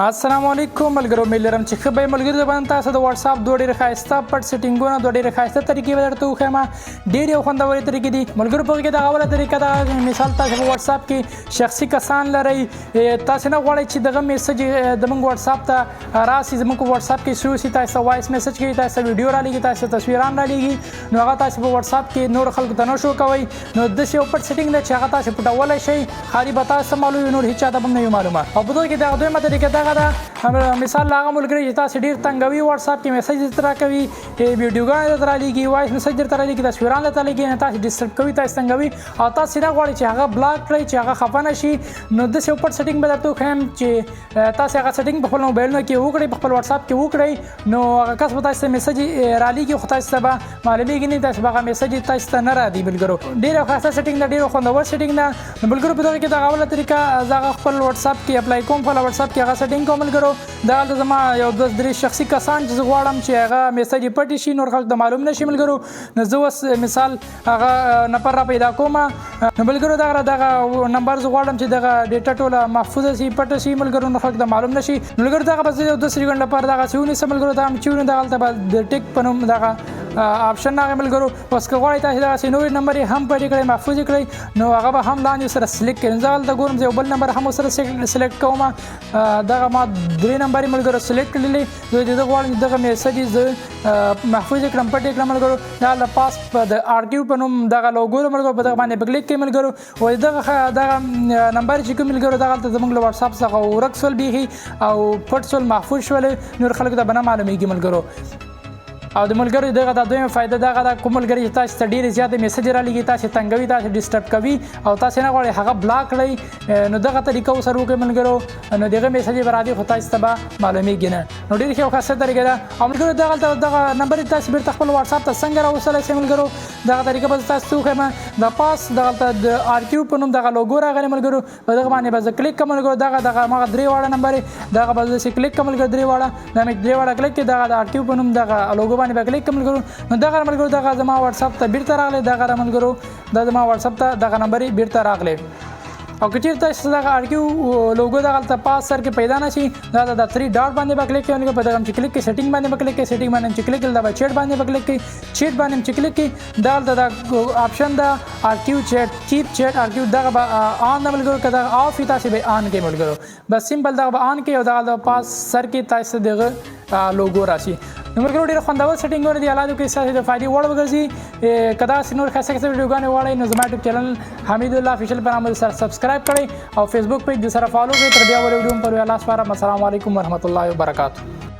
السلام علیکم ملګرو، امید لرم چې ښه به یې. ملګرو، زه به نن تاسو د واتساپ دوه ډېر ښایسته پټ سیټینګونه، دوه ډېر ښایسته طریقې به درته وښیم. ډېر یو خوندورې طریقې دي ملګرو. په کې دغه اوله طریقه ده. مثال تاسو په واتساپ کې شخصي کسان لرئ، تاسو نه غواړئ چې دغه میسج د موږ واتساپ ته راسي، زموږ په واتساپ کې شو سي، تاسو وایس میسج کوي، تاسو ویډیو را لېږي، تاسو تصویران را لېږي، نو هغه تاسو په واتساپ کې نور خلکو ته نه شو کوئ. نو داسې یو پټ سیټینګ ده چې هغه تاسو پټولی شئ، خالي به تاسو ته معلوم وي، نور هیچا ته به هم نه وي معلومه. او په دغه کې دغه دویمه طریقه دغه ده. مثال له هغه ملګري چې تاسو ډېر تنګوي، واتساپ کې میسج درته راکوي، ویډیوګانې درته رالیږي، وایس میسج درته رالیږي، تصویران درته لیږي، تاسو ډیسټرب کوي، تاسو تنګوي او تاسو نه غواړئ چې هغه بلاک کړئ، چې هغه خفه نه شي. نو داسې یو پټ سیټینګ به درته وښیم چې تاسو هغه سیټینګ په خپل موبایلونو کې وکړئ، په خپل واتساپ کې وکړئ، نو هغه کس به تاسو ته میسج رالیږي خو تاسو ته به معلومیږي نه، تاسو به هغه میسج تاسو ته نه راځي. ملګرو، ډېره ښایسته سیټینګ ده، ډېر خوندور سیټینګ ده. نو ملګرو، په دغه کې دغه اوله طریقه زه هغه خپل واتساپ کې اپلای کوم، خپل واتساپ کې هغه سیټینګ کوم. ملګرو، دغلته زما یو دوه درې شخصي کسان چې زه غواړم چې هغه میسج یې پټ شي، نور خلک ته معلوم نه شي. ملګرو، نو زه اوس مثال هغه نفر را پیدا کوم. نو ملګرو، دغه نمبر زه غواړم چې دغه ډیټا ټوله محفوظه شي، پټه شي ملګرو، نور خلک ته معلوم نه شي. ملګرو، دغه به زه یو دوه سیکنډ لپاره دغه څه ونیسم. ملګرو، دا هم چې ونیو، دغلته به د ټیک په نوم دغه آپشن راغی. ملګرو، اوس که غواړئ تاسو دغسې نورې نمبر یې هم پټې کړئ، محفوظې کړئ، نو هغه به هم لاندې سره سلیکټ کړئ. زه هلته ګورم، زه یو بل نمبر هم ورسره سلیکټ کوم. دغه ما درې نمبرې ملګرو سلیکټ کړلې. زه دې غواړم چې دغه میسج زه محفوظ کړم، پټې کړم. ملګرو، دا له پاس په د آرکیو په نوم دغه لوګو ده ملګرو، په دغه باندې په کلیک کوي. ملګرو، وایي دغه نمبر چې کوم ملګرو، دغلته زموږ له واتساپ څخه ورک سول بیخي او پټ سول، محفوظ شول، نور خلکو ته به نه معلومیږي ملګرو. او د ملګرو دغه د دویمه فایده دغه ده. کوم ملګری چې تاسو ته ډېرې زیاتې میسج را لېږي، تاسو تنګوي، تاسو ډیسټرب کوي او تاسو نه غواړئ هغه بلاک کړئ، نو دغه طریقه ورسره وکړئ ملګرو، نو دغه میسج به راځي خو تاسو ته به معلومیږي نه. نو ډېر ښه او ښایسته طریقه ده. او ملګرو، دغلته دغه نمبر تاسو بیرته خپل واتساپ ته څنګه راوستلی شئ؟ ملګرو، دغه طریقه به تاسو ته وښیم. د پاس دغلته د آرکیو په نوم دغه لوګو راغلی ملګرو، په دغه باندې به زه کلیک کوم. ملګرو، دغه مغه درې واړه نمبر دغه به زه کلیک کوم. ملګرو، درې واړه دا مې درې واړه کلیک کړي، دغه د آرکیو په نوم دغه لوګو باندې به کلیک کوم. ملګرو، نو دغه ملګرو، دغه زما واتساپ ته بیرته راغلی. دغه ملګرو، دا زما واتساپ ته دغه نمبر بیرته راغلی. او که چیرته تاسو دغه آرکیو لوګو دغلته پاس سر کې پیدا نه شي، دا د 3 ډاټ باندې به کلیک کوئ. په دغه چې کلیک کوئ، سیټینګ باندې به کلیک کوئ، سیټینګ باندې چې کلیک کړئ، دا به چیټ باندې به کلیک کوئ، چیټ باندې چې کلیک کوئ، دغلته دا آپشن ده آرکیو چیټ، کیپ چیټ آرکیو، دغه به آن ده ملګرو. که دغه آف وي، تاسو به آن کوئ. ملګرو، بس سمپل دغه به آن کوئ او دغه د پاس سر کې تاسو دغه لوګو راشي. نو ملګرو، ډېر خوندور سیټینګونه دي. الله دې وکړي ستاسو د فایدې وړ وګرځي. که داسې نور ښایسته ښایسته ویډیوګانې غواړئ، نو زما یوټیوب چینل حمید الله افیشل په نامه سره سبسکرایب کړئ او فیسبوک پیج سره فالو کړئ. تر بیا بلې ویډیو پر الله سپارم. السلام علیکم ورحمت الله وبرکاته.